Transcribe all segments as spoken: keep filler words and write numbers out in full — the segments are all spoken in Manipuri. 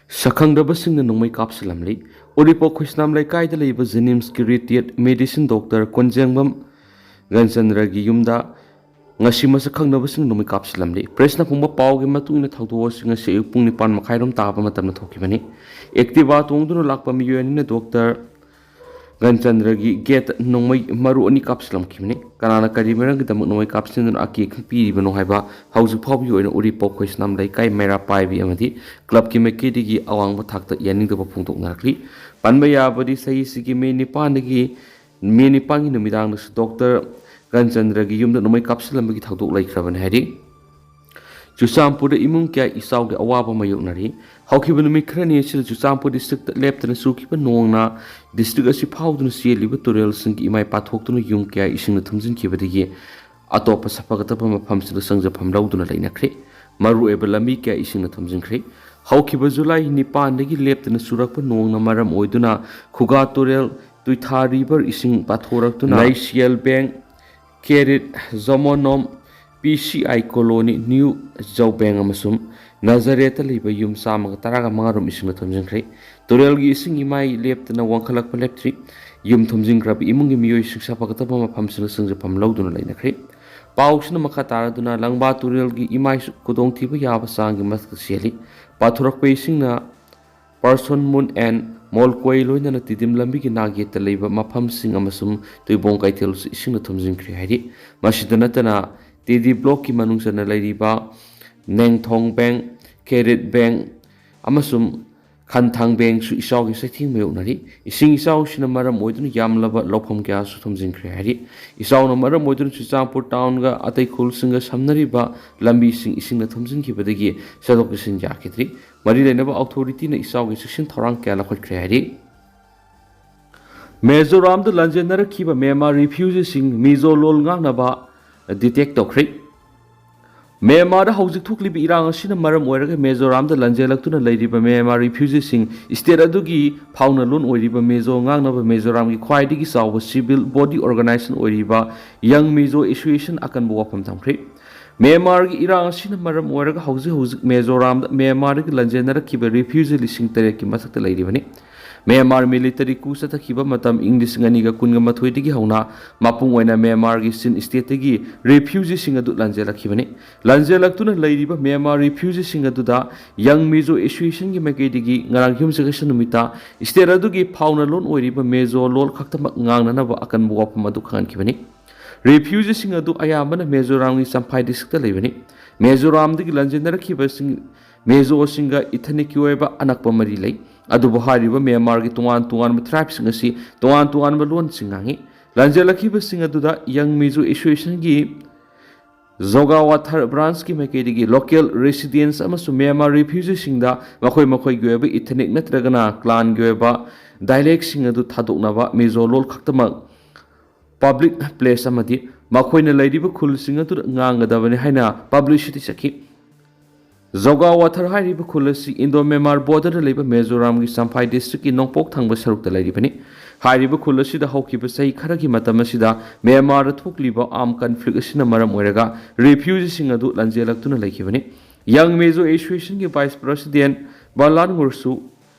ꯁꯛꯈꯪꯗꯕꯁꯤꯡꯅ ꯅꯣꯡꯃꯩ ꯀꯥꯞꯁꯤꯜꯂꯝꯂꯤ꯫ ꯎꯔꯤꯄꯣꯛ ꯈꯣꯏꯁꯅꯥꯝ ꯂꯩꯀꯥꯏꯗ ꯂꯩꯕ JNIMSꯀꯤ retired medicine doctor ꯀꯣꯟꯖꯦꯡꯕꯝ ꯒꯟꯆꯟꯗ꯭ꯔꯒꯤ ꯌꯨꯝꯗ ꯉꯁꯤ ꯃꯁꯛ ꯈꯪꯗꯕꯁꯤꯡꯅ ꯅꯣꯡꯃꯩ ꯀꯥꯞꯁꯤꯜꯂꯝꯂꯤ꯫ Pressꯅ ꯐꯣꯡꯕ ꯄꯥꯎꯒꯤ ꯃꯇꯨꯡ ꯏꯟꯅ, ꯊꯧꯗꯣꯛ ꯑꯁꯤ ꯉꯁꯤ ꯑꯌꯨꯛ ꯄꯨꯡ ꯅꯤꯄꯥꯟ ꯃꯈꯥꯏꯔꯣꯝ ꯇꯥꯕ ꯃꯇꯝꯗ ꯊꯣꯛꯈꯤꯕꯅꯤ꯫ Activa ꯇꯣꯡꯗꯨꯅ ꯂꯥꯛꯄ ꯃꯤꯑꯣꯏ ꯑꯅꯤꯅ doctor ꯒꯟꯆꯟꯗ꯭ꯔꯒꯤ ꯒꯦꯠꯇ ꯅꯣꯡꯃꯩ ꯃꯔꯨ ꯑꯅꯤ ꯀꯥꯞꯁꯤꯜꯂꯝꯈꯤꯕꯅꯤ꯫ ꯀꯅꯥꯅ ꯀꯔꯤ ꯃꯔꯝꯒꯤꯗꯃꯛ ꯅꯣꯡꯃꯩ ꯀꯥꯞꯁꯤꯟꯗꯨꯅ ꯑꯀꯤ ꯑꯈꯪ ꯄꯤꯔꯤꯕꯅꯣ ꯍꯥꯏꯕ ꯍꯧꯖꯤꯛ ꯐꯥꯎꯕꯒꯤ ꯑꯣꯏꯅ ꯎꯔꯤꯄꯣꯛ ꯈꯣꯏꯁꯅꯥꯝ ꯂꯩꯀꯥꯏ ꯃꯩꯔꯥ ꯄꯥꯏꯕꯤ ꯑꯃꯗꯤ clubꯀꯤ ꯃꯥꯏꯀꯩꯗꯒꯤ ꯑꯋꯥꯡꯕ ꯊꯥꯛꯇ ꯌꯥꯅꯤꯡꯗꯕ ꯐꯣꯡꯗꯣꯛꯅꯔꯛꯂꯤ꯫ ꯄꯟꯕ ꯌꯥꯕꯗꯤ, ꯆꯍꯤꯁꯤꯒꯤ ꯃꯦ ꯅꯤꯄꯥꯟꯗꯒꯤ ꯃꯦ ꯅꯤꯄꯥꯟꯒꯤ ꯅꯨꯃꯤꯗꯥꯡꯗꯁꯨ doctor ꯒꯟꯆꯟꯗ꯭ꯔꯒꯤ ꯌꯨꯝꯗ ꯅꯣꯡꯃꯩ ꯀꯥꯞꯁꯤꯜꯂꯝꯕꯒꯤ ꯊꯧꯗꯣꯛ ꯂꯩꯈ꯭ꯔꯕꯅꯤ ꯍꯥꯏꯔꯤ꯫ ꯆꯨꯔꯆꯥꯟꯄꯨꯔꯗ ꯏꯃꯨꯡ ꯀꯌꯥ ꯏꯆꯥꯎꯒꯤ ꯑꯋꯥꯕ ꯃꯥꯌꯣꯛꯅꯔꯤ꯫ ꯍꯧꯈꯤꯕ ꯅꯨꯃꯤꯠ ꯈꯔꯅꯤ ꯑꯁꯤꯗ ꯆꯨꯔꯆꯥꯟꯄꯨꯔ districtꯇ ꯂꯦꯞꯇꯅ ꯆꯨꯈꯤꯕ ꯅꯣꯡꯅ district ꯑꯁꯤ ꯐꯥꯎꯗꯨꯅ ꯆꯦꯜꯂꯤꯕ ꯇꯨꯔꯦꯜꯁꯤꯡꯒꯤ ꯏꯃꯥꯏ ꯄꯥꯊꯣꯛꯇꯨꯅ ꯌꯨꯝ ꯀꯌꯥ ꯏꯁꯤꯡꯅ ꯊꯨꯝꯖꯤꯟꯈꯤꯕꯗꯒꯤ ꯑꯇꯣꯞꯄ ꯁꯥꯐꯒꯗꯕ ꯃꯐꯝꯁꯤꯡꯗ ꯆꯪꯖꯐꯝ ꯂꯧꯗꯨꯅ ꯂꯩꯅꯈ꯭ꯔꯦ꯫ ꯃꯔꯨꯑꯣꯏꯕ ꯂꯝꯕꯤ ꯀꯌꯥ ꯏꯁꯤꯡꯅ ꯊꯨꯝꯖꯤꯟꯈ꯭ꯔꯦ꯫ ꯍꯧꯈꯤꯕ ꯖꯨꯂꯥꯏ ꯅꯤꯄꯥꯟꯗꯒꯤ ꯂꯦꯞꯇꯅ ꯆꯨꯔꯛꯄ ꯅꯣꯡꯅ ꯃꯔꯝ ꯑꯣꯏꯗꯨꯅ ꯈꯨꯒꯥ ꯇꯨꯔꯦꯜ, ꯇꯨꯏꯊꯥ river ꯏꯁꯤꯡ ꯄꯥꯊꯣꯔꯛꯇꯨꯅ ꯂꯩꯁꯤꯌꯦꯜ bank, ꯀꯦꯔꯤꯠ, ꯖꯣꯃꯣꯅꯣꯝ, P C I colony, new ꯖꯧꯕꯦꯡ ꯑꯃꯁꯨꯡ ꯅꯖꯔꯦꯠꯇ ꯂꯩꯕ ꯌꯨꯝ ꯆꯥꯝꯃꯒ ꯇꯔꯥꯒ ꯃꯉꯥ ꯔꯣꯝ ꯏꯁꯤꯡꯅ ꯊꯨꯝꯖꯤꯟꯈ꯭ꯔꯦ꯫ ꯇꯨꯔꯦꯜꯒꯤ ꯏꯁꯤꯡ ꯏꯃꯥꯏ ꯂꯦꯞꯇꯅ ꯋꯥꯡꯈꯠꯂꯛꯄ ꯂꯦꯞꯇ꯭ꯔꯤ꯫ ꯌꯨꯝ ꯊꯨꯝꯖꯤꯟꯈ꯭ꯔꯕ ꯏꯃꯨꯡꯒꯤ ꯃꯤꯑꯣꯏꯁꯤꯡ ꯁꯥꯐꯒꯗꯕ ꯃꯐꯝꯁꯤꯡꯗ ꯆꯪꯖꯐꯝ ꯂꯧꯗꯨꯅ ꯂꯩꯅꯈ꯭ꯔꯦ꯫ ꯄꯥꯎꯁꯤꯅ ꯃꯈꯥ ꯇꯥꯔꯗꯨꯅ ꯂꯪꯕꯥ ꯇꯨꯔꯦꯜꯒꯤ ꯏꯃꯥꯏꯁꯨ ꯈꯨꯗꯣꯡꯊꯤꯕ ꯌꯥꯕ ꯆꯥꯡꯒꯤ ꯃꯊꯛꯇ ꯆꯦꯜꯂꯤ꯫ ꯄꯥꯊꯣꯔꯛꯄ ꯏꯁꯤꯡꯅ ꯄꯥꯔꯁꯣꯟ ꯃꯨꯟ ꯑꯦꯟ ꯃꯣꯜꯀꯣꯏ ꯂꯣꯏꯅꯅ ꯇꯤꯗꯤꯝ ꯂꯝꯕꯤꯒꯤ ꯅꯥꯛꯌꯦꯠꯇ ꯂꯩꯕ ꯃꯐꯝꯁꯤꯡ ꯑꯃꯁꯨꯡ ꯇꯨꯏꯕꯣꯡ ꯀꯩꯊꯦꯜꯁꯨ ꯏꯁꯤꯡꯅ ꯊꯨꯝꯖꯤꯟꯈ꯭ꯔꯦ ꯍꯥꯏꯔꯤ꯫ ꯃꯁꯤꯗ ꯅꯠꯇꯅ ꯇꯤ ꯗꯤ blockꯀꯤ ꯃꯅꯨꯡ ꯆꯟꯅ ꯂꯩꯔꯤꯕ ꯅꯦꯡꯊꯣꯡ ꯕꯦꯡ, ꯀꯦꯔꯤꯠ ꯕꯦꯡ ꯑꯃꯁꯨꯡ ꯈꯟꯊꯥꯡ ꯕꯦꯡꯁꯨ ꯏꯆꯥꯎꯒꯤ ꯆꯩꯊꯦꯡ ꯃꯥꯌꯣꯛꯅꯔꯤ꯫ ꯏꯁꯤꯡ ꯏꯆꯥꯎꯁꯤꯅ ꯃꯔꯝ ꯑꯣꯏꯗꯨꯅ ꯌꯥꯝꯂꯕ ꯂꯧꯐꯝ ꯀꯌꯥꯁꯨ ꯊꯨꯝꯖꯤꯟꯈ꯭ꯔꯦ ꯍꯥꯏꯔꯤ꯫ ꯏꯆꯥꯎꯅ ꯃꯔꯝ ꯑꯣꯏꯗꯨꯅ ꯆꯨꯔꯆꯥꯟꯄꯨꯔ townꯒ ꯑꯇꯩ ꯈꯨꯜꯁꯤꯡꯒ ꯁꯝꯅꯔꯤꯕ ꯂꯝꯕꯤꯁꯤꯡ ꯏꯁꯤꯡꯅ ꯊꯨꯝꯖꯤꯟꯈꯤꯕꯗꯒꯤ ꯆꯠꯊꯣꯛ ꯆꯠꯁꯤꯟ ꯌꯥꯈꯤꯗ꯭ꯔꯤ꯫ ꯃꯔꯤ ꯂꯩꯅꯕ authorityꯅ ꯏꯆꯥꯎꯒꯤ ꯆꯦꯛꯁꯤꯟ ꯊꯧꯔꯥꯡ ꯀꯌꯥ ꯂꯧꯈꯠꯈ꯭ꯔꯦ ꯍꯥꯏꯔꯤ꯫ ꯃꯤꯖꯣꯔꯥꯝꯗ ꯂꯥꯟꯖꯦꯟꯅꯔꯛꯈꯤꯕ ꯃ꯭ꯌꯥꯟꯃꯥꯔ refugeeꯁꯤꯡ ꯃꯤꯖꯣ ꯂꯣꯜ ꯉꯥꯡꯅꯕ detect ꯇꯧꯈ꯭ꯔꯦ꯫ ꯃ꯭ꯌꯥꯟꯃꯥꯔꯗ ꯍꯧꯖꯤꯛ ꯊꯣꯛꯂꯤꯕ ꯏꯔꯥꯡ ꯑꯁꯤꯅ ꯃꯔꯝ ꯑꯣꯏꯔꯒ ꯃꯤꯖꯣꯔꯥꯝꯗ ꯂꯥꯟꯖꯦꯜꯂꯛꯇꯨꯅ ꯂꯩꯔꯤꯕ ꯃ꯭ꯌꯥꯟꯃꯥꯔ refugeeꯁꯤꯡ state ꯑꯗꯨꯒꯤ ꯐꯥꯎꯅ ꯂꯣꯟ ꯑꯣꯏꯔꯤꯕ ꯃꯤꯖꯣ ꯉꯥꯡꯅꯕ ꯃꯤꯖꯣꯔꯥꯝꯒꯤ ꯈ꯭ꯋꯥꯏꯗꯒꯤ ꯆꯥꯎꯕ civil body organization ꯑꯣꯏꯔꯤꯕ Young Mizo Association ꯑꯀꯟꯕ ꯋꯥꯐꯝ ꯊꯝꯈ꯭ꯔꯦ꯫ ꯃ꯭ꯌꯥꯟꯃꯥꯔꯒꯤ ꯏꯔꯥꯡ ꯑꯁꯤꯅ ꯃꯔꯝ ꯑꯣꯏꯔꯒ ꯍꯧꯖꯤꯛ ꯍꯧꯖꯤꯛ ꯃꯤꯖꯣꯔꯥꯝꯗ ꯃ꯭ꯌꯥꯟꯃꯥꯔꯗꯒꯤ ꯂꯥꯟꯖꯦꯟꯅꯔꯛꯈꯤꯕ ꯔꯤꯐ꯭ꯌꯨꯖꯤ ꯂꯤꯁꯤꯡ ꯇꯔꯦꯠꯀꯤ ꯃꯊꯛꯇ ꯂꯩꯔꯤꯕꯅꯤ꯫ ꯃ꯭ꯌꯥꯟꯃꯥꯔ ꯃꯤꯂꯤꯇꯔꯤ ꯀꯨ ꯆꯠꯊꯈꯤꯕ ꯃꯇꯝ ꯏꯪ ꯂꯤꯁꯤꯡ ꯑꯅꯤꯒ ꯀꯨꯟꯒ ꯃꯥꯊꯣꯏꯗꯒꯤ ꯍꯧꯅ ꯃꯄꯨꯡ ꯑꯣꯏꯅ ꯃ꯭ꯌꯥꯟꯃꯥꯔꯒꯤ ꯆꯤꯟ ꯁ꯭ꯇꯦꯠꯇꯒꯤ ꯔꯤꯐ꯭ꯌꯨꯖꯤꯁꯤꯡ ꯑꯗꯨ ꯂꯥꯟꯖꯦꯜꯂꯛꯈꯤꯕꯅꯤ꯫ ꯂꯥꯟꯖꯦꯜꯂꯛꯇꯨꯅ ꯂꯩꯔꯤꯕ ꯃ꯭ꯌꯥꯟꯃꯥꯔ ꯔꯤꯐ꯭ꯌꯨꯖꯤꯁꯤꯡ ꯑꯗꯨꯗ ꯌꯪ ꯃꯤꯖꯣ ꯑꯦꯁꯣꯁꯤꯌꯦꯁꯟꯒꯤ ꯃꯥꯏꯀꯩꯗꯒꯤ ꯉꯔꯥꯡ ꯌꯨꯝꯁꯀꯩꯁ ꯅꯨꯃꯤꯠꯇ ꯁ꯭ꯇꯦꯠ ꯑꯗꯨꯒꯤ ꯐꯥꯎꯅ ꯂꯣꯟ ꯑꯣꯏꯔꯤꯕ ꯃꯤꯖꯣ ꯂꯣꯜ ꯈꯛꯇꯃꯛ ꯉꯥꯡꯅꯅꯕ ꯑꯀꯟꯕ ꯋꯥꯐꯝ ꯑꯗꯨ ꯈꯪꯍꯟꯈꯤꯕꯅꯤ꯫ ꯔꯤꯐ꯭ꯌꯨꯖꯤꯁꯤꯡ ꯑꯗꯨ ꯑꯌꯥꯝꯕꯅ ꯃꯤꯖꯣꯔꯥꯝꯒꯤ ꯆꯝꯐꯥꯏ ꯗꯤꯁꯇ꯭ꯔꯤꯛꯇ ꯂꯩꯕꯅꯤ꯫ ꯃꯤꯖꯣꯔꯥꯝꯗꯒꯤ ꯂꯥꯟꯖꯦꯟꯅꯔꯛꯈꯤꯕꯁꯤꯡ ꯃꯤꯖꯣꯁꯤꯡꯒ ꯏꯊꯅꯤꯛꯀꯤ ꯑꯣꯏꯕ ꯑꯅꯛꯄ ꯃꯔꯤ ꯂꯩ꯫ ꯑꯗꯨꯕꯨ ꯍꯥꯏꯔꯤꯕ ꯃ꯭ꯌꯥꯟꯃꯥꯔꯒꯤ ꯇꯣꯉꯥꯟ ꯇꯣꯉꯥꯟꯕ ꯇ꯭ꯔꯥꯏꯕꯁꯤꯡ ꯑꯁꯤ ꯇꯣꯉꯥꯟ ꯇꯣꯉꯥꯟꯕ ꯂꯣꯟꯁꯤꯡ ꯉꯥꯡꯏ꯫ ꯂꯥꯟꯖꯦꯜꯂꯛꯈꯤꯕꯁꯤꯡ ꯑꯗꯨꯗ ꯌꯪ ꯃꯤꯖꯣ ꯑꯦꯁꯣꯁꯤꯌꯦꯁꯟꯒꯤ ꯖꯣꯒꯥꯋꯥꯊꯔ ꯕ꯭ꯔꯥꯟꯁꯀꯤ ꯃꯥꯏꯀꯩꯗꯒꯤ ꯂꯣꯀꯦꯜ ꯔꯦꯁꯤꯗꯦꯟꯁ ꯑꯃꯁꯨꯡ ꯃ꯭ꯌꯥꯟꯃꯥꯔ ꯔꯤꯐ꯭ꯌꯨꯖꯤꯁꯤꯡꯗ ꯃꯈꯣꯏ ꯃꯈꯣꯏꯒꯤ ꯑꯣꯏꯕ ꯏꯊꯅꯤꯛ ꯅꯠꯇ꯭ꯔꯒꯅ ꯀ꯭ꯂꯥꯟꯒꯤ ꯑꯣꯏꯕ ꯗꯥꯏꯂꯦꯛꯁꯤꯡ ꯑꯗꯨ ꯊꯥꯗꯣꯛꯅꯕ ꯃꯤꯖꯣ ꯂꯣꯜ ꯈꯛꯇꯃꯛ ꯄꯕ꯭ꯂꯤꯛ ꯄ꯭ꯂꯦꯁ ꯑꯃꯗꯤ ꯃꯈꯣꯏꯅ ꯂꯩꯔꯤꯕ ꯈꯨꯜꯁꯤꯡ ꯑꯗꯨꯗ ꯉꯥꯡꯒꯗꯕꯅꯤ ꯍꯥꯏꯅ ꯄꯕ꯭ꯂꯤꯁꯤꯇꯤ ꯆꯠꯈꯤ꯫ ꯖꯣꯒꯥꯋꯥꯊꯔ ꯍꯥꯏꯔꯤꯕ ꯈꯨꯜ ꯑꯁꯤ ꯏꯟꯗꯣ ꯃ꯭ꯌꯥꯟꯃꯥꯔ ꯕꯣꯔꯗꯔꯗ ꯂꯩꯕ ꯃꯤꯖꯣꯔꯥꯝꯒꯤ ꯆꯝꯐꯥꯏ ꯗꯤꯁꯇ꯭ꯔꯤꯛꯀꯤ ꯅꯣꯡꯄꯣꯛ ꯊꯪꯕ ꯁꯔꯨꯛꯇ ꯂꯩꯔꯤꯕꯅꯤ꯫ ꯍꯥꯏꯔꯤꯕ ꯈꯨꯜ ꯑꯁꯤꯗ ꯍꯧꯈꯤꯕ ꯆꯍꯤ ꯈꯔꯒꯤ ꯃꯇꯝ ꯑꯁꯤꯗ ꯃ꯭ꯌꯥꯟꯃꯥꯔꯗ ꯊꯣꯛꯂꯤꯕ ꯑꯥꯔꯝ ꯀꯟꯐ꯭ꯂꯤꯛ ꯑꯁꯤꯅ ꯃꯔꯝ ꯑꯣꯏꯔꯒ ꯔꯤꯐ꯭ꯌꯨꯖꯤꯁꯤꯡ ꯑꯗꯨ ꯂꯥꯟꯖꯦꯜꯂꯛꯇꯨꯅ ꯂꯩꯈꯤꯕꯅꯤ꯫ ꯌꯪ ꯃꯤꯖꯣ ꯑꯦꯁꯣꯁꯤꯌꯦꯁꯟꯒꯤ ꯚꯥꯏꯁ ꯄ꯭ꯔꯁꯤꯗꯦꯟ ꯕꯔꯂꯥꯟ ꯉꯨꯔꯁꯨ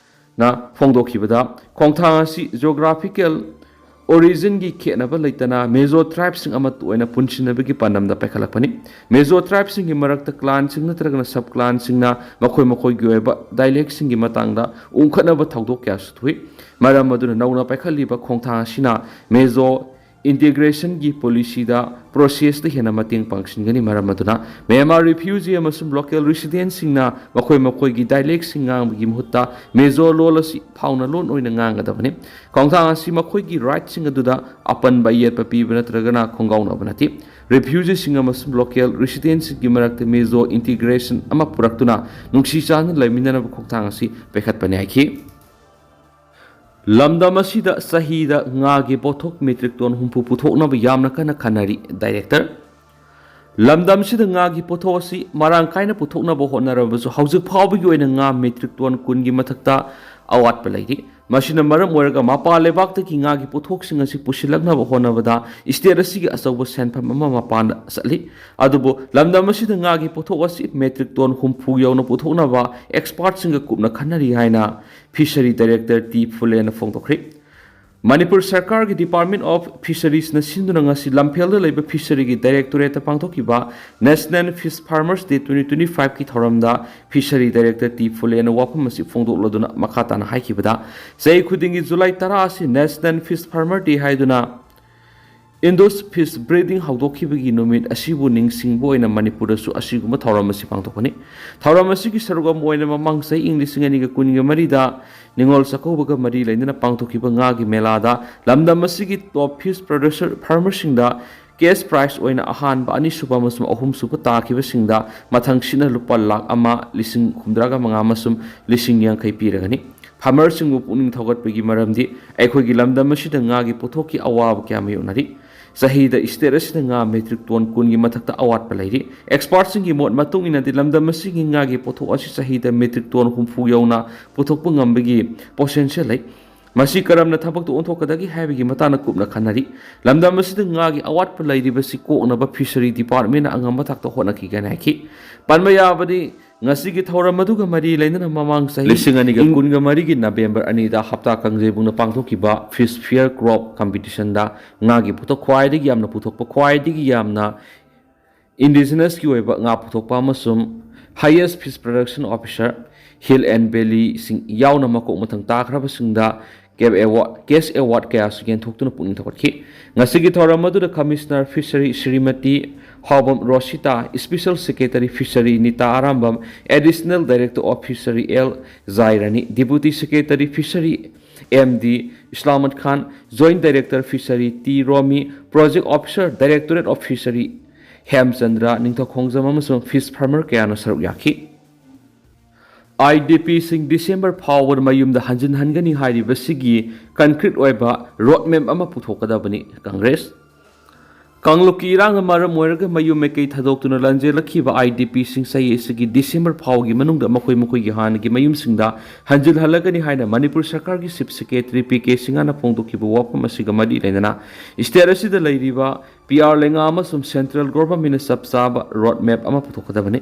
ꯅ ꯐꯣꯡꯗꯣꯛꯈꯤꯕꯗ, ꯈꯣꯡꯊꯥꯡ ꯑꯁꯤ ꯖꯤꯑꯣꯒ꯭ꯔꯥꯐꯤꯀꯦꯜ ꯑꯣꯔꯤꯖꯤꯟꯒꯤ ꯈꯦꯠꯅꯕ ꯂꯩꯇꯅ ꯃꯤꯖꯣ ꯇ꯭ꯔꯥꯏꯕꯁꯤꯡ ꯑꯃꯠꯇ ꯑꯣꯏꯅ ꯄꯨꯟꯁꯤꯟꯅꯕꯒꯤ ꯄꯥꯟꯗꯝꯗ ꯄꯥꯏꯈꯠꯂꯛꯄꯅꯤ꯫ ꯃꯤꯖꯣ ꯇ꯭ꯔꯥꯏꯕꯁꯤꯡꯒꯤ ꯃꯔꯛꯇ ꯀ꯭ꯂꯥꯟꯁꯤꯡ ꯅꯠꯇ꯭ꯔꯒꯅ ꯁꯕ ꯀ꯭ꯂꯥꯟꯁꯤꯡꯅ ꯃꯈꯣꯏ ꯃꯈꯣꯏꯒꯤ ꯑꯣꯏꯕ ꯗꯥꯏꯂꯦꯛꯁꯤꯡꯒꯤ ꯃꯇꯥꯡꯗ ꯎꯪꯈꯠꯅꯕ ꯊꯧꯗꯣꯛ ꯀꯌꯥꯁꯨ ꯊꯣꯛꯏ꯫ ꯃꯔꯝ ꯑꯗꯨꯅ ꯅꯧꯅ ꯄꯥꯏꯈꯠꯂꯤꯕ ꯈꯣꯡꯊꯥꯡ ꯑꯁꯤꯅ ꯃꯤꯖꯣ ꯏꯟꯇꯤꯒ꯭ꯔꯦꯁꯟꯒꯤ ꯄꯣꯂꯤꯁꯤꯗ ꯄ꯭ꯔꯣꯁꯦꯁꯇ ꯍꯦꯟꯅ ꯃꯇꯦꯡ ꯄꯥꯡꯁꯤꯟꯒꯅꯤ꯫ ꯃꯔꯝ ꯑꯗꯨꯅ ꯃ꯭ꯌꯥꯟꯃꯥꯔ ꯔꯤꯐ꯭ꯌꯨꯖꯤ ꯑꯃꯁꯨꯡ ꯂꯣꯀꯦꯜ ꯔꯤꯁꯤꯗꯦꯟꯁꯤꯡꯅ ꯃꯈꯣꯏ ꯃꯈꯣꯏꯒꯤ ꯗꯥꯏꯂꯦꯛꯁꯤꯡ ꯉꯥꯡꯕꯒꯤ ꯃꯍꯨꯠꯇ ꯃꯤꯖꯣ ꯂꯣꯜ ꯑꯁꯤ ꯐꯥꯎꯅ ꯂꯣꯟ ꯑꯣꯏꯅ ꯉꯥꯡꯒꯗꯕꯅꯤ꯫ ꯈꯣꯡꯊꯥꯡ ꯑꯁꯤ ꯃꯈꯣꯏꯒꯤ ꯔꯥꯏꯠꯁꯤꯡ ꯑꯗꯨꯗ ꯑꯄꯟꯕ ꯑꯌꯦꯠꯄ ꯄꯤꯕ ꯅꯠꯇ꯭ꯔꯒꯅ ꯈꯣꯡꯒꯥꯎꯅꯕ ꯅꯠꯇꯦ꯫ ꯔꯤꯐ꯭ꯌꯨꯖꯤꯁꯤꯡ ꯑꯃꯁꯨꯡ ꯂꯣꯀꯦꯜ ꯔꯤꯁꯤꯗꯦꯟꯁꯤꯡꯒꯤ ꯃꯔꯛꯇ ꯃꯤꯖꯣ ꯏꯟꯇꯤꯒ꯭ꯔꯦꯁꯟ ꯑꯃ ꯄꯨꯔꯛꯇꯨꯅ ꯅꯨꯡꯁꯤ ꯆꯥꯟꯅꯅ ꯂꯩꯃꯤꯟꯅꯅꯕ ꯈꯣꯡꯊꯥꯡ ꯑꯁꯤ ꯄꯥꯏꯈꯠꯄꯅꯤ ꯍꯥꯏꯈꯤ꯫ ꯂꯝꯗꯝ ꯑꯁꯤꯗ ꯆꯍꯤꯗ ꯉꯥꯒꯤ ꯄꯣꯠꯊꯣꯛ ꯃꯦꯇ꯭ꯔꯤꯛ ꯇꯣꯟ ꯍꯨꯝꯐꯨ ꯄꯨꯊꯣꯛꯅꯕ ꯌꯥꯝꯅ ꯀꯟꯅ ꯈꯟꯅꯔꯤ꯫ ꯗꯥꯏꯔꯦꯛꯇꯔ, ꯂꯝꯗꯝꯁꯤꯗ ꯉꯥꯒꯤ ꯄꯣꯠꯊꯣꯛ ꯑꯁꯤ ꯃꯔꯥꯡ ꯀꯥꯏꯅ ꯄꯨꯊꯣꯛꯅꯕ ꯍꯣꯠꯅꯔꯕꯁꯨ, ꯍꯧꯖꯤꯛ ꯐꯥꯎꯕꯒꯤ ꯑꯣꯏꯅ ꯉꯥ ꯃꯦꯇ꯭ꯔꯤꯛ ꯇꯣꯟ ꯀꯨꯟꯒꯤ ꯃꯊꯛꯇ ꯑꯋꯥꯠꯄ ꯂꯩꯔꯤ꯫ ꯃꯁꯤꯅ ꯃꯔꯝ ꯑꯣꯏꯔꯒ ꯃꯄꯥꯟ ꯂꯩꯕꯥꯛꯇꯒꯤ ꯉꯥꯒꯤ ꯄꯣꯠꯊꯣꯛꯁꯤꯡ ꯑꯁꯤ ꯄꯨꯁꯤꯜꯂꯛꯅꯕ ꯍꯣꯠꯅꯕꯗ ꯁ꯭ꯇꯦꯠ ꯑꯁꯤꯒꯤ ꯑꯆꯧꯕ ꯁꯦꯟꯐꯝ ꯑꯃ ꯃꯄꯥꯟꯗ ꯆꯠꯂꯤ꯫ ꯑꯗꯨꯕꯨ ꯂꯝꯗꯝ ꯑꯁꯤꯗ ꯉꯥꯒꯤ ꯄꯣꯠꯊꯣꯛ ꯑꯁꯤ ꯃꯦꯇ꯭ꯔꯤꯛ ꯇꯣꯟ ꯍꯨꯝꯐꯨ ꯌꯧꯅ ꯄꯨꯊꯣꯛꯅꯕ ꯑꯦꯛꯁꯄꯥꯔꯠꯁꯤꯡꯒ ꯀꯨꯞꯅ ꯈꯟꯅꯔꯤ ꯍꯥꯏꯅ ꯐꯤꯁꯔꯤ ꯗꯥꯏꯔꯦꯛꯇꯔ ꯇꯤ ꯐꯨꯂꯦꯅ ꯐꯣꯡꯗꯣꯛꯈ꯭ꯔꯤ꯫ ꯃꯅꯤꯄꯨꯔ ꯁꯔꯀꯥꯔꯒꯤ ꯗꯤꯄꯥꯔꯠꯃꯦꯟ ꯑꯣꯐ ꯐꯤꯁꯔꯤꯁꯅ ꯁꯤꯟꯗꯨꯅ ꯉꯁꯤ ꯂꯝꯐꯦꯜꯗ ꯂꯩꯕ ꯐꯤꯁꯔꯤꯒꯤ ꯗꯥꯏꯔꯦꯛꯇꯣꯔꯦꯠꯇ ꯄꯥꯡꯊꯣꯛꯈꯤꯕ National Fish Farmers Day twenty twenty-five ꯀꯤ ꯊꯧꯔꯝꯗ ꯐꯤꯁꯔꯤ ꯗꯥꯏꯔꯦꯛꯇꯔ ꯇꯤ ꯐꯨꯂꯦꯅ ꯋꯥꯐꯝ ꯑꯁꯤ ꯐꯣꯡꯗꯣꯛꯂꯗꯨꯅ ꯃꯈꯥ ꯇꯥꯅ ꯍꯥꯏꯈꯤꯕꯗ, ꯆꯍꯤ ꯈꯨꯗꯤꯡꯒꯤ ꯖꯨꯂꯥꯏ ꯇꯔꯥ ꯑꯁꯤ National Fish Farmer Day ꯍꯥꯏꯗꯨꯅ Indus Fish Breeding ꯍꯧꯗꯣꯛꯈꯤꯕꯒꯤ ꯅꯨꯃꯤꯠ ꯑꯁꯤꯕꯨ ꯅꯤꯡꯁꯤꯡꯕ ꯑꯣꯏꯅ ꯃꯅꯤꯄꯨꯔꯗꯁꯨ ꯑꯁꯤꯒꯨꯝꯕ ꯊꯧꯔꯝ ꯑꯁꯤ ꯄꯥꯡꯊꯣꯛꯄꯅꯤ꯫ ꯊꯧꯔꯝ ꯑꯁꯤꯒꯤ ꯁꯔꯨꯛ ꯑꯃ ꯑꯣꯏꯅ ꯃꯃꯥꯡ ꯆꯍꯤ ꯏꯪ ꯂꯤꯁꯤꯡ ꯑꯅꯤꯒ ꯀꯨꯟꯒ ꯃꯔꯤꯗ ꯅꯤꯉꯣꯜ ꯆꯥꯛꯀꯧꯕꯒ ꯃꯔꯤ ꯂꯩꯅꯅ ꯄꯥꯡꯊꯣꯛꯈꯤꯕ ꯉꯥꯒꯤ ꯃꯦꯂꯥꯗ ꯂꯝꯗꯝ ꯑꯁꯤꯒꯤ ꯇꯣꯞ ꯐꯤꯁ ꯄ꯭ꯔꯣꯗ꯭ꯌꯨꯁꯔ ꯐꯥꯔꯃꯔꯁꯤꯡꯗ ꯀꯦꯁ ꯄ꯭ꯔꯥꯏꯖ ꯑꯣꯏꯅ ꯑꯍꯥꯟꯕ, ꯑꯅꯤꯁꯨꯕ ꯑꯃꯁꯨꯡ ꯑꯍꯨꯝꯁꯨꯕ ꯇꯥꯈꯤꯕꯁꯤꯡꯗ ꯃꯊꯪꯁꯤꯠꯅ ꯂꯨꯄꯥ ꯂꯥꯈ ꯑꯃ, ꯂꯤꯁꯤꯡ ꯍꯨꯝꯗ꯭ꯔꯥꯒ ꯃꯉꯥ ꯑꯃꯁꯨꯡ ꯂꯤꯁꯤꯡ ꯌꯥꯡꯈꯩ ꯄꯤꯔꯒꯅꯤ꯫ ꯐꯥꯔꯃꯔꯁꯤꯡꯕꯨ ꯄꯨꯛꯅꯤꯡ ꯊꯧꯒꯠꯄꯒꯤ ꯃꯔꯝꯗꯤ ꯑꯩꯈꯣꯏꯒꯤ ꯂꯝꯗꯝ ꯑꯁꯤꯗ ꯉꯥꯒꯤ ꯄꯣꯠꯊꯣꯛꯀꯤ ꯑꯋꯥꯕ ꯀꯌꯥ ꯃꯥꯌꯣꯛꯅꯔꯤ꯫ ꯆꯍꯤꯗ ꯁ꯭ꯇꯦꯠ ꯑꯁꯤꯗ ꯉꯥ ꯃꯦꯇ꯭ꯔꯤꯛ ꯇꯣꯟ ꯀꯨꯟꯒꯤ ꯃꯊꯛꯇ ꯑꯋꯥꯠꯄ ꯂꯩꯔꯤ꯫ ꯑꯦꯛꯁꯄꯥꯔꯠꯁꯤꯡꯒꯤ ꯃꯣꯠ ꯃꯇꯨꯡ ꯏꯟꯅꯗꯤ ꯂꯝꯗꯝ ꯑꯁꯤꯒꯤ ꯉꯥꯒꯤ ꯄꯣꯠꯊꯣꯛ ꯑꯁꯤ ꯆꯍꯤꯗ ꯃꯦꯇ꯭ꯔꯤꯛ ꯇꯣꯟ ꯍꯨꯝꯐꯨ ꯌꯧꯅ ꯄꯨꯊꯣꯛꯄ ꯉꯝꯕꯒꯤ ꯄꯣꯇꯦꯟꯁꯤꯌꯦꯜ ꯂꯩ꯫ ꯃꯁꯤ ꯀꯔꯝꯅ ꯊꯕꯛꯇ ꯑꯣꯟꯊꯣꯛꯀꯗꯒꯦ ꯍꯥꯏꯕꯒꯤ ꯃꯇꯥꯡꯗ ꯀꯨꯞꯅ ꯈꯟꯅꯔꯤ꯫ ꯂꯝꯗꯝ ꯑꯁꯤꯗ ꯉꯥꯒꯤ ꯑꯋꯥꯠꯄ ꯂꯩꯔꯤꯕꯁꯤ ꯀꯣꯛꯅꯕ ꯐꯤꯁꯔꯤ ꯗꯤꯄꯥꯔꯠꯃꯦꯟꯅ ꯑꯉꯝꯕ ꯊꯥꯛꯇ ꯍꯣꯠꯅꯈꯤꯒꯅꯤ ꯍꯥꯏꯈꯤ꯫ ꯄꯟꯕ ꯌꯥꯕꯗꯤ, ꯉꯁꯤꯒꯤ ꯊꯧꯔꯝ ꯑꯗꯨꯒ ꯃꯔꯤ ꯂꯩꯅꯅ ꯃꯃꯥꯡ ꯆꯍꯤ ꯂꯤꯁꯤꯡ ꯑꯅꯤꯒ ꯀꯨꯟꯒ ꯃꯔꯤꯒꯤ ꯅꯕꯦꯝꯕꯔ ꯑꯅꯤꯗ ꯍꯞꯇꯥ ꯀꯥꯡꯖꯩꯕꯨꯡꯅ ꯄꯥꯡꯊꯣꯛꯈꯤꯕ ꯐꯤꯁ ꯐꯤꯌꯔ ꯀ꯭ꯔꯣꯞ ꯀꯝꯄꯤꯇꯤꯁꯟꯗ ꯉꯥꯒꯤ ꯄꯣꯠꯊꯣꯛ ꯈ꯭ꯋꯥꯏꯗꯒꯤ ꯌꯥꯝꯅ ꯄꯨꯊꯣꯛꯄ, ꯈ꯭ꯋꯥꯏꯗꯒꯤ ꯌꯥꯝꯅ ꯏꯟꯗꯤꯖꯤꯅꯁꯀꯤ ꯑꯣꯏꯕ ꯉꯥ ꯄꯨꯊꯣꯛꯄ ꯑꯃꯁꯨꯡ highest fish production officer, Hill and Valley ꯁꯤꯡ ꯌꯥꯎꯅ ꯃꯀꯣꯛ ꯃꯊꯪ ꯇꯥꯈ꯭ꯔꯕꯁꯤꯡꯗ ꯀꯦꯞ ꯑꯦꯋꯥꯔꯗ, ꯀꯦꯁ ꯑꯦꯋꯥꯔꯗ ꯀꯌꯥꯁꯨ ꯌꯦꯟꯊꯣꯛꯇꯨꯅ ꯄꯨꯛꯅꯤꯡ ꯊꯧꯒꯠꯈꯤ꯫ ꯉꯁꯤꯒꯤ ꯊꯧꯔꯝ ꯑꯗꯨꯗ commissioner fishery Shrimati Haobam Roshita, special secretary fishery Nita Arambam, additional director of fishery L Jairani, deputy secretary fishery M D Islamat Khan, joint director fishery T Romi, project officer directorate of fishery Hemchandra, Ningthoukhongjam ꯑꯃꯁꯨꯡ ꯐꯤꯁ ꯐꯥꯔꯃꯔ ꯀꯌꯥꯅ ꯁꯔꯨꯛ ꯌꯥꯈꯤ꯫ ꯑꯥꯏ ꯗꯤ ꯄꯤꯁꯤꯡ ꯗꯤꯁꯦꯝꯕꯔ ꯐꯥꯎꯕꯗ ꯃꯌꯨꯝꯗ ꯍꯟꯖꯤꯟꯍꯟꯒꯅꯤ ꯍꯥꯏꯔꯤꯕꯁꯤꯒꯤ ꯀꯟꯀ꯭ꯔꯤꯠ ꯑꯣꯏꯕ ꯔꯣꯗ ꯃꯦꯞ ꯑꯃ ꯄꯨꯊꯣꯛꯀꯗꯕꯅꯤ꯫ ꯀꯪꯒ꯭ꯔꯦꯁ꯫ ꯀꯥꯡꯂꯨꯞꯀꯤ ꯏꯔꯥꯡꯅ ꯃꯔꯝ ꯑꯣꯏꯔꯒ ꯃꯌꯨꯝ ꯃꯩꯀꯩ ꯊꯥꯗꯣꯛꯇꯨꯅ ꯂꯥꯟꯖꯦꯜꯂꯛꯈꯤꯕ IDPꯁꯤꯡ ꯆꯍꯤ ꯑꯁꯤꯒꯤ December ꯐꯥꯎꯒꯤ ꯃꯅꯨꯡꯗ ꯃꯈꯣꯏ ꯃꯈꯣꯏꯒꯤ ꯍꯥꯟꯅꯒꯤ ꯃꯌꯨꯝꯁꯤꯡꯗ ꯍꯟꯖꯤꯜꯍꯜꯂꯒꯅꯤ ꯍꯥꯏꯅ ꯃꯅꯤꯄꯨꯔ ꯁꯔꯀꯥꯔꯒꯤ Chief Secretary P K ꯁꯤꯡꯍꯅ ꯐꯣꯡꯗꯣꯛꯈꯤꯕ ꯋꯥꯐꯝ ꯑꯁꯤꯒ ꯃꯔꯤ ꯂꯩꯅꯅ state ꯑꯁꯤꯗ ꯂꯩꯔꯤꯕ PR ꯂꯩꯉꯥꯛ ꯑꯃꯁꯨꯡ central governmentꯅ ꯆꯞ ꯆꯥꯕ road map ꯑꯃ ꯄꯨꯊꯣꯛꯀꯗꯕꯅꯤ꯫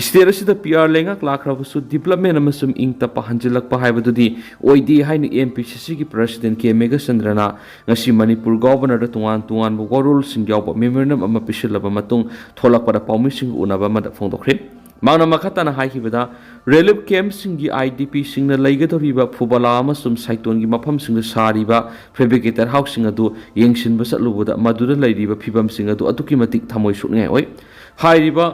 State ꯑꯁꯤꯗ PR ꯂꯩꯉꯥꯛ ꯂꯥꯛꯈ꯭ꯔꯕꯁꯨ development ꯑꯃꯁꯨꯡ ꯏꯪ ꯇꯞꯄ ꯍꯟꯖꯤꯜꯂꯛꯄ ꯍꯥꯏꯕꯗꯨꯗꯤ ꯑꯣꯏꯗꯦ ꯍꯥꯏꯅ MPCCꯒꯤ President K ꯃꯦꯘꯆꯟꯗ꯭ꯔꯅ ꯉꯁꯤ ꯃꯅꯤꯄꯨꯔ Governorꯗ ꯇꯣꯉꯥꯟ ꯇꯣꯉꯥꯟꯕ ꯋꯥꯔꯣꯜꯁꯤꯡ ꯌꯥꯎꯕ memorandum ꯑꯃ ꯄꯤꯁꯤꯜꯂꯕ ꯃꯇꯨꯡ ꯊꯣꯛꯂꯛꯄꯗ ꯄꯥꯎꯃꯤꯁꯤꯡꯒ ꯎꯅꯕ ꯑꯃꯗ ꯐꯣꯡꯗꯣꯛꯈ꯭ꯔꯤ꯫ ꯃꯍꯥꯛꯅ ꯃꯈꯥ ꯇꯥꯅ ꯍꯥꯏꯈꯤꯕꯗ, relief campꯁꯤꯡꯒꯤ IDPꯁꯤꯡꯅ ꯂꯩꯒꯗꯧꯔꯤꯕ ꯐꯨꯕꯂꯥ ꯑꯃꯁꯨꯡ ꯁꯥꯏꯇꯣꯟꯒꯤ ꯃꯐꯝꯁꯤꯡꯗ ꯁꯥꯔꯤꯕ fabricated houseꯁꯤꯡ ꯑꯗꯨ ꯌꯦꯡꯁꯤꯟꯕ ꯆꯠꯂꯨꯕꯗ ꯃꯗꯨꯗ ꯂꯩꯔꯤꯕ ꯐꯤꯕꯝꯁꯤꯡ ꯑꯗꯨ ꯑꯗꯨꯛꯀꯤ ꯃꯇꯤꯛ ꯊꯃꯣꯏ ꯁꯣꯛꯅꯤꯡꯉꯥꯏ ꯑꯣꯏ꯫ ꯍꯥꯏꯔꯤꯕ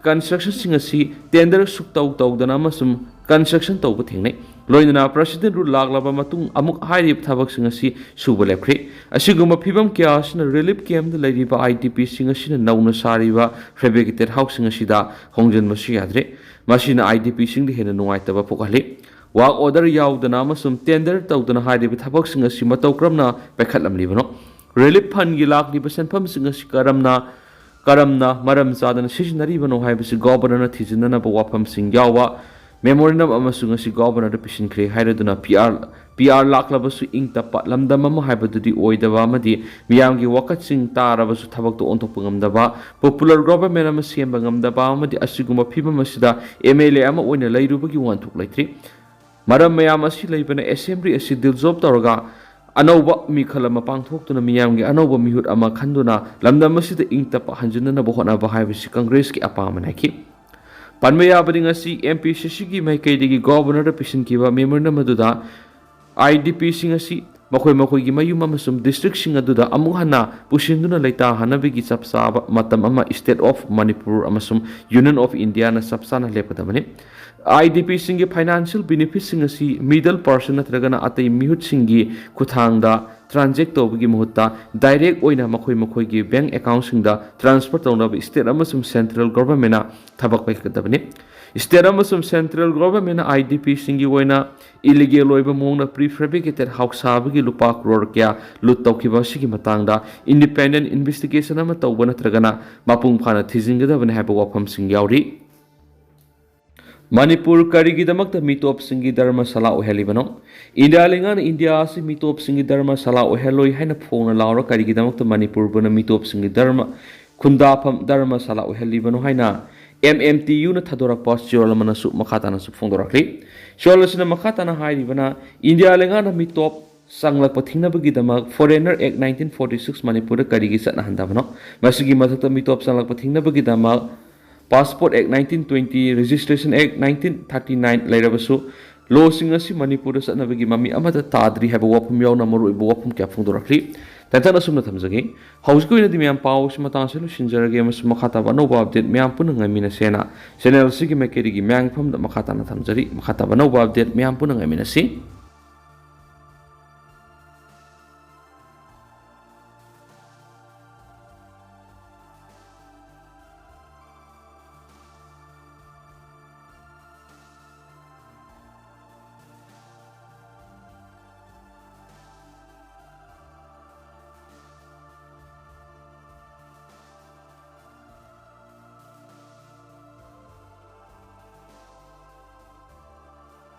constructionꯁꯤꯡ ꯑꯁꯤ tender ꯁꯨꯛꯇꯧ ꯇꯧꯗꯅ ꯑꯃꯁꯨꯡ construction ꯇꯧꯕ ꯊꯦꯡꯅꯩ꯫ ꯂꯣꯏꯅꯅ President Rule ꯂꯥꯛꯂꯕ ꯃꯇꯨꯡ ꯑꯃꯨꯛ ꯍꯥꯏꯔꯤꯕ ꯊꯕꯛꯁꯤꯡ ꯑꯁꯤ ꯁꯨꯕ ꯂꯦꯞꯈ꯭ꯔꯦ꯫ ꯑꯁꯤꯒꯨꯝꯕ ꯐꯤꯕꯝ ꯀꯌꯥ ꯑꯁꯤꯅ relief campꯗ ꯂꯩꯔꯤꯕ IDPꯁꯤꯡ ꯑꯁꯤꯅ ꯅꯧꯅ ꯁꯥꯔꯤꯕ fabricated houseꯁꯤꯡ ꯑꯁꯤꯗ ꯍꯣꯡꯖꯤꯟꯕꯁꯨ ꯌꯥꯗ꯭ꯔꯦ꯫ ꯃꯁꯤꯅ IDPꯁꯤꯡꯗ ꯍꯦꯟꯅ ꯅꯨꯡꯉꯥꯏꯇꯕ ꯄꯣꯛꯍꯜꯂꯤ꯫ Work order ꯌꯥꯎꯗꯅ ꯑꯃꯁꯨꯡ tender ꯇꯧꯗꯅ ꯍꯥꯏꯔꯤꯕ ꯊꯕꯛꯁꯤꯡ ꯑꯁꯤ ꯃꯇꯧ ꯀꯔꯝꯅ ꯄꯥꯏꯈꯠꯂꯝꯂꯤꯕꯅꯣ? Relief fundꯒꯤ ꯂꯥꯛꯂꯤꯕ ꯁꯦꯟꯐꯝꯁꯤꯡ ꯑꯁꯤ ꯀꯔꯝꯅ, ꯀꯔꯝꯅ ꯃꯔꯝ ꯆꯥꯗꯅ ꯁꯤꯖꯤꯟꯅꯔꯤꯕꯅꯣ ꯍꯥꯏꯕꯁꯤ Governorꯅ ꯊꯤꯖꯤꯟꯅꯅꯕ ꯋꯥꯐꯝꯁꯤꯡ ꯌꯥꯎꯕ memorandum ꯑꯃꯁꯨ ꯉꯁꯤ Governorꯗ ꯄꯤꯁꯤꯟꯈ꯭ꯔꯦ ꯍꯥꯏꯔꯗꯨꯅ PR, PR ꯂꯥꯛꯂꯕꯁꯨ ꯏꯪ ꯇꯞꯄ ꯂꯝꯗꯝ ꯑꯃ ꯍꯥꯏꯕꯗꯨꯗꯤ ꯑꯣꯏꯗꯕ ꯑꯃꯗꯤ ꯃꯤꯌꯥꯝꯒꯤ ꯋꯥꯀꯠꯁꯤꯡ ꯇꯥꯔꯕꯁꯨ ꯊꯕꯛꯇ ꯑꯣꯟꯊꯣꯛꯄ ꯉꯝꯗꯕ, popular government ꯑꯃ ꯁꯦꯝꯕ ꯉꯝꯗꯕ ꯑꯃꯗꯤ ꯑꯁꯤꯒꯨꯝꯕ ꯐꯤꯕꯝ ꯑꯁꯤꯗ MLA ꯑꯃ ꯑꯣꯏꯅ ꯂꯩꯔꯨꯕꯒꯤ ꯋꯥꯍꯟꯊꯣꯛ ꯂꯩꯇ꯭ꯔꯤ꯫ ꯃꯔꯝ ꯃꯌꯥꯝ ꯑꯁꯤ ꯂꯩꯕꯅ Assembly ꯑꯁꯤ dissolve ꯇꯧꯔꯒ ꯑꯅꯧꯕ ꯃꯤꯈꯜ ꯑꯃ ꯄꯥꯡꯊꯣꯛꯇꯨꯅ ꯃꯤꯌꯥꯝꯒꯤ ꯑꯅꯧꯕ ꯃꯤꯍꯨꯠ ꯑꯃ ꯈꯟꯗꯨꯅ ꯂꯝꯗꯝ ꯑꯁꯤꯗ ꯏꯪ ꯇꯞꯄ ꯍꯟꯖꯤꯟꯅꯅꯕ ꯍꯣꯠꯅꯕ ꯍꯥꯏꯕꯁꯤ Congressꯀꯤ ꯑꯄꯥꯝꯕꯅꯤ ꯍꯥꯏꯈꯤ꯫ ꯄꯟꯕ ꯌꯥꯕꯗꯤ ꯉꯁꯤ MPCCꯒꯤ ꯃꯥꯏꯀꯩꯗꯒꯤ Governorꯗ ꯄꯤꯁꯤꯟꯈꯤꯕ memorandum ꯑꯗꯨꯗ IDPꯁꯤꯡ ꯑꯁꯤ ꯃꯈꯣꯏ ꯃꯈꯣꯏꯒꯤ ꯃꯌꯨꯝ ꯑꯃꯁꯨꯡ districtꯁꯤꯡ ꯑꯗꯨꯗ ꯑꯃꯨꯛ ꯍꯟꯅ ꯄꯨꯁꯤꯟꯗꯨꯅ ꯂꯩꯇꯥꯍꯟꯅꯕꯒꯤ ꯆꯞ ꯆꯥꯕ ꯃꯇꯝ ꯑꯃ State of Manipur ꯑꯃꯁꯨꯡ Union of Indiaꯅ ꯆꯞ ꯆꯥꯅ ꯂꯦꯞꯀꯗꯕꯅꯤ꯫ IDPꯁꯤꯡꯒꯤ financial benefitꯁꯤꯡ ꯑꯁꯤ middle person ꯅꯠꯇ꯭ꯔꯒꯅ ꯑꯇꯩ ꯃꯤꯍꯨꯠꯁꯤꯡꯒꯤ ꯈꯨꯠꯊꯥꯡꯗ transact ꯇꯧꯕꯒꯤ ꯃꯍꯨꯠꯇ direct ꯑꯣꯏꯅ ꯃꯈꯣꯏ ꯃꯈꯣꯏꯒꯤ bank accountꯁꯤꯡꯗ transfer ꯇꯧꯅꯕ state ꯑꯃꯁꯨꯡ central governmentꯅ ꯊꯕꯛ ꯄꯥꯏꯈꯠꯀꯗꯕꯅꯤ꯫ State ꯑꯃꯁꯨꯡ central government ꯅ IDP ꯁꯤꯡꯒꯤ ꯑꯣꯏꯅ illegal ꯑꯣꯏꯕ ꯃꯑꯣꯡꯗ prefabricated house ꯁꯥꯕꯒꯤ ꯂꯨꯄꯥ ꯀ꯭ꯔꯣꯔ ꯀꯌꯥ ꯂꯨꯠ ꯇꯧꯈꯤꯕ ꯑꯁꯤꯒꯤ ꯃꯇꯥꯡꯗ independent investigation ꯑꯃ ꯇꯧꯕ ꯅꯠꯇ꯭ꯔꯒꯅ ꯃꯄꯨꯡ ꯐꯥꯅ ꯊꯤꯖꯤꯟꯒꯗꯕꯅꯤ ꯍꯥꯏꯕ ꯋꯥꯐꯝꯁꯤꯡ ꯌꯥꯎꯔꯤ꯫ ꯃꯅꯤꯄꯨꯔ ꯀꯔꯤꯒꯤꯗꯃꯛꯇ ꯃꯤꯇꯣꯞꯁꯤꯡꯒꯤ ꯙꯔꯃꯁꯥꯂꯥ ꯑꯣꯏꯍꯜꯂꯤꯕꯅꯣ? ꯏꯟꯗꯤꯌꯥ ꯂꯩꯉꯥꯛꯅ ꯏꯟꯗꯤꯌꯥ ꯑꯁꯤ ꯃꯤꯇꯣꯞꯁꯤꯡꯒꯤ ꯙꯔꯃꯁꯥꯂꯥ ꯑꯣꯏꯍꯜꯂꯣꯏ ꯍꯥꯏꯅ ꯐꯣꯡꯅ ꯂꯥꯎꯔ ꯀꯔꯤꯒꯤꯗꯃꯛꯇ ꯃꯅꯤꯄꯨꯔꯕꯨꯅ ꯃꯤꯇꯣꯞꯁꯤꯡꯒꯤ ꯙꯔꯃ ꯈꯨꯟꯗꯥꯐꯝ ꯙꯔꯃꯁꯥꯂꯥ ꯑꯣꯏꯍꯜꯂꯤꯕꯅꯣ ꯍꯥꯏꯅ MMTU ꯅ ꯊꯥꯗꯣꯔꯛꯄ ꯆꯦꯔꯣꯜ ꯑꯃꯅꯁꯨ ꯃꯈꯥ ꯇꯥꯅꯁꯨ ꯐꯣꯡꯗꯣꯔꯛꯂꯤ꯫ ꯆꯦꯔꯣꯜ ꯑꯁꯤꯅ ꯃꯈꯥ ꯇꯥꯅ ꯍꯥꯏꯔꯤꯕꯅ, ꯏꯟꯗꯤꯌꯥ ꯂꯩꯉꯥꯛꯅ ꯃꯤꯇꯣꯞ ꯆꯪꯂꯛꯄ ꯊꯤꯡꯅꯕꯒꯤꯗꯃꯛ Foreigner Act nineteen forty six ꯃꯅꯤꯄꯨꯔꯗ ꯀꯔꯤꯒꯤ ꯆꯠꯅꯍꯟꯗꯕꯅꯣ? ꯃꯁꯤꯒꯤ ꯃꯊꯛꯇ ꯃꯤꯇꯣꯞ ꯆꯪꯂꯛꯄ ꯊꯤꯡꯅꯕꯒꯤꯗꯃꯛ Passport Act nineteen twenty, Registration Act nineteen thirty nine ꯂꯩꯔꯕꯁꯨ, ꯂꯣꯁꯤꯡ ꯑꯁꯤ ꯃꯅꯤꯄꯨꯔꯗ ꯆꯠꯅꯕꯒꯤ ꯃꯃꯤ ꯑꯃꯠꯇ ꯇꯥꯗ꯭ꯔꯤ ꯍꯥꯏꯕ ꯋꯥꯐꯝ ꯌꯥꯎꯅ ꯃꯔꯨꯑꯣꯏꯕ ꯋꯥꯐꯝ ꯀꯌꯥ ꯐꯣꯡꯗꯣꯔꯛꯂꯤ꯫ ꯇꯦꯟꯇꯛꯅ ꯑꯁꯨꯝꯅ ꯊꯝꯖꯒꯦ꯫ ꯍꯧꯖꯤꯛꯀꯤ ꯑꯣꯏꯅꯗꯤ ꯃꯌꯥꯝ ꯄꯥꯎ ꯑꯁꯤ ꯃꯇꯥꯡ ꯑꯁꯤꯗ ꯂꯣꯏꯁꯤꯟꯖꯔꯒꯦ ꯑꯃꯁꯨꯡ ꯃꯈꯥ ꯇꯥꯕ ꯑꯅꯧꯕ update ꯃꯌꯥꯝ ꯄꯨꯟꯅ ꯉꯥꯏꯃꯤꯟꯅꯁꯦꯅ channel ꯑꯁꯤꯒꯤ ꯃꯥꯏꯀꯩꯗꯒꯤ ꯃꯌꯥꯝꯒꯤ ꯐꯝꯗ ꯃꯈꯥ ꯇꯥꯅ ꯊꯝꯖꯔꯤ꯫ ꯃꯈꯥ ꯇꯥꯕ ꯑꯅꯧꯕ update ꯃꯌꯥꯝ ꯄꯨꯟꯅ ꯉꯥꯏꯃꯤꯟꯅꯁꯤ꯫